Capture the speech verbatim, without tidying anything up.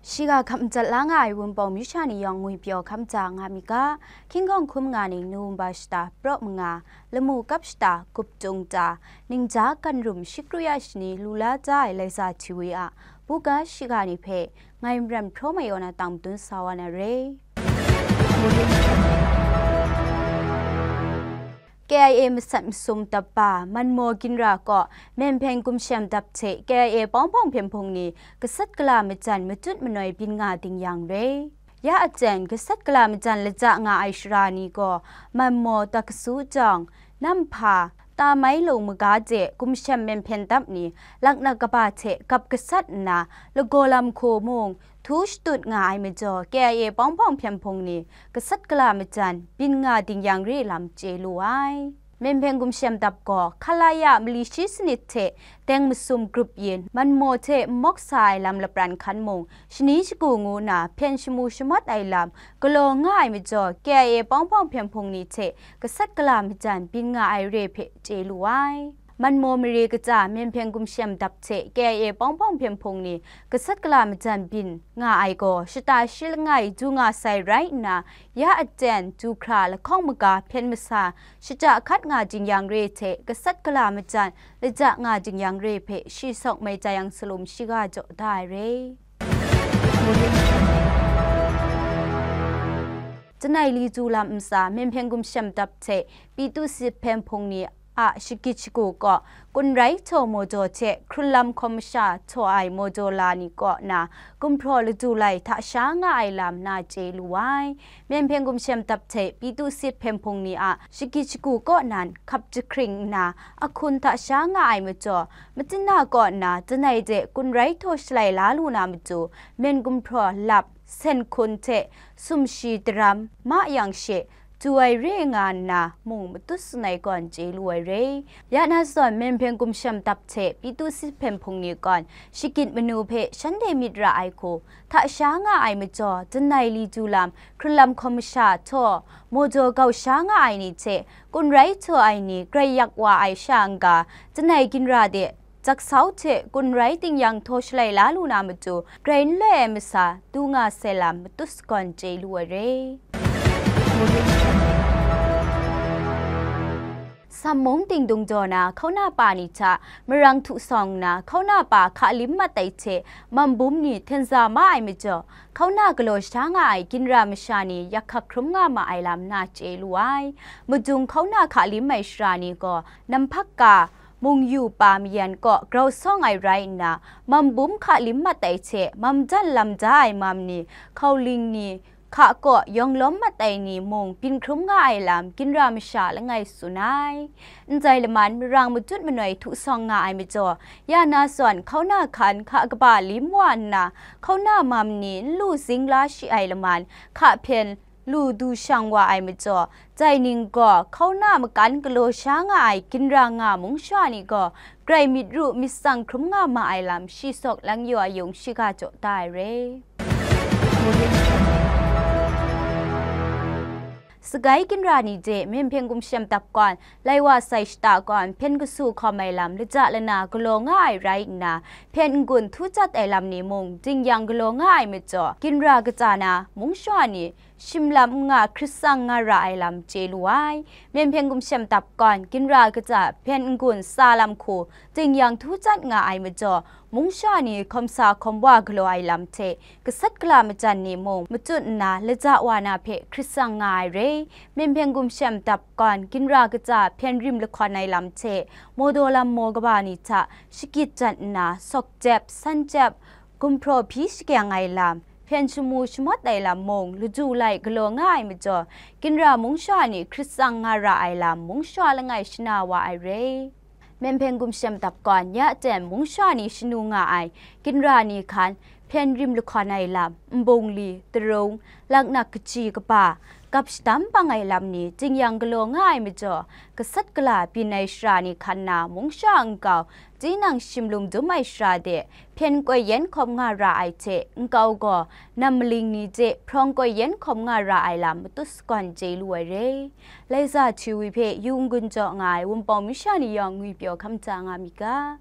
Shiga hkap madat la nga ai Wunpawng masha ni yawng ngwi pyaw hkap madat nga mi ga, Hkying Hkawng hkun manga ning November shata praw manga, lamu kap shata gup tung ta, ningja kan rum shikru ya shani lu la da ai Laiza T V a buga shiga ni hpe ngai Maram Hpraw Mai Yaw na tang madun sa wa na re. K I A masat masum dap ba Manmaw Ginra kaw Myenhpyen Gumshem dap hte K I A pawng hpawng hpyen hpung ni gasat gala majan matut manoi byin nga ding yang re. Ya aten gasat gala majan laja nga ai sara ni gaw Manmaw Dakasu Jawng, Namhpa, Tamai Lung maga de Gumshem Myenhpyen dap ni laknak kaba hte gap gasat nna, lagaw lam hku mung htu shatut nga ai majaw, K I A pawng hpawng hpyen hpung ni gasat gala majan byin nga ding yang re lam chye lu ai. Myenhpyen Gumshem dap gaw hkala ya mali shi sanit hte teng masum grup yin Manmaw hte n mawk sa ai lam lapran hkan mung, shani shagu ngu na hpyen shamu shamawt ai lam galaw nga ai majaw, K I A pawng hpawng hpyen hpung ni hte gasat gala majan byin nga ai re hpe chye lu ai. Manmaw mare kaja Myenhpyen Gumshem dap hte K I A pawng hpawng hpyen hpung ni gasat gala majan byin nga ai gaw shata shi langai du nga sai rai nna, ya aten du hkra lahkawng maga hpyen masa shata hkat nga jing yang re hte gasat gala majan laja nga jing yang re hpe shi sawk mai ja yang salum shiga jaw da ai re. Janai li du lam ntsa Myenhpyen Gumshem dap hte Pitu Sit hpyen hpung ni a shagit shagu kaw Kunrai htaw mawjaw hte hkrunlam hkawm masha htaw ai mawjaw la ni kaw na gumhpraw ladu lai hta sha nga ai lam na chye lu ai. Myenhpyen Gumshem dap hte Pitu Sit hpyen hpung ni a shagit shagu kaw nan hkap jahkring nna ahkun hta sha nga ai majaw, Machinna kaw na Janai de Kunrai htaw shalai la lu na matu, myen gumhpraw lap, sen hkun hte sumshi daram ma yang she, du ai re nga nna mung matut sanai gawn chye lu ai re. Ya na zawn Myenhpyen Gumshem dap hte Pitu Sit hpyen hpung ni gawn shagit manu hpe shanhte myit ra ai hku hta sha nga ai majaw, Janai li du lam hkrunlam hkawm masha htaw mawjaw gau sha nga ai ni hte Kunrai htaw ai ni grai yak wa ai sha n-ga, Janai Ginra de Jaksau hte Kunrai tingnyang htaw shalai la lu na matu, grai n loi ai masa du nga sai lam matut sagawn chye lu ai re. Sam mung dingdung jaw na hkauna pa ni hta marang htu sawng nna, hkauna pa hka lim mat ai hte mam bum ni hten za ma ai majaw, hkauna galaw sha nga ai Ginra masha ni yak hkak hkrum nga ma ai lam na chye lu ai. Madung hkauna hka lim ai sara ni gaw, Namhpak ka, Mungyu pa mayan kaw grau sawng ai rai nna, mam bum hka lim mat ai hte mam dan lam da ai mam ni, hkauling ni, hka kaw yawng lawm mat ai ni mung byin hkrum nga ai lam Ginra masha langai tsun ai. Ndai laman marang matut manoi htu sawng nga ai majaw, ya na zawn hkauna hkan hka kaba lim wa nna, hkauna mam ni n lu zing la shi ai laman hka hpyen lu du shang wa ai majaw, dai ning gaw hkauna makan galaw sha nga ai Ginra nga mung sha ni gaw, grai myit ru myit tsang hkrum nga ma ai lam shi sawk lang yu a yung shiga jaw da ai re. Sagai Ginra ni de Myenhpyen Gumshem dap gawn, lai wa sai shata gawn, hpyen kasu hkawm ai lam laja lana galaw nga ai rai nna, hpyen n-gun htu jat ai lam ni mung dingyang galaw nga ai majaw, Ginra kaja na mung sha ni shim lam n nga hkrit tsang nga ra ai lam chye lu ai. Myenhpyen Gumshem dap gawn, Ginra kaja hpyen n-gun tsa lam hku dingyang htu jat nga ai majaw, mung sha ni hkawm sa hkawm wa galaw ai lam hte, gasat gala majan ni mung matut nna laja wa na hpe hkrit tsang nga ai re. Myenhpyen Gumshem dap gawn, Ginra kaja hpyen rim lahkawn ai lam hte, mawdaw lam maw kaba ni hta shagit jat nna, sawk jep, san jep, gumhpraw hpyi shakyang ai lam, hpyen shamu shamawt ai lam mung laju lai galaw nga ai majaw, Ginra mung sha ni hkrit tsang nga ra ai lam mung sha langai shana wa ai re. Myenhpyen Gumshem dap gawn, ya ten mung sha ni shanu nga ai Ginra ni hkan, hpyen rim lahkawn ai lam, nbungli, tarung, laknak kaji kaba, gap shadam bang ai lam ni dingyang galaw nga ai majaw, gasat gala byin ai sara ni hkan na mung sha nkau, tinang shim lum dum ai sara de, hpyen koi yen hkawm nga ra ai hte, nkau gaw nam maling ni de hprawng koi yen hkawm nga ra ai lam matut sagawn chye lu ai re. Laiza T V hpe yu n-gun jaw nga ai Wunpawng masha ni yawng ngwi pyaw hkam ja nga mi ga.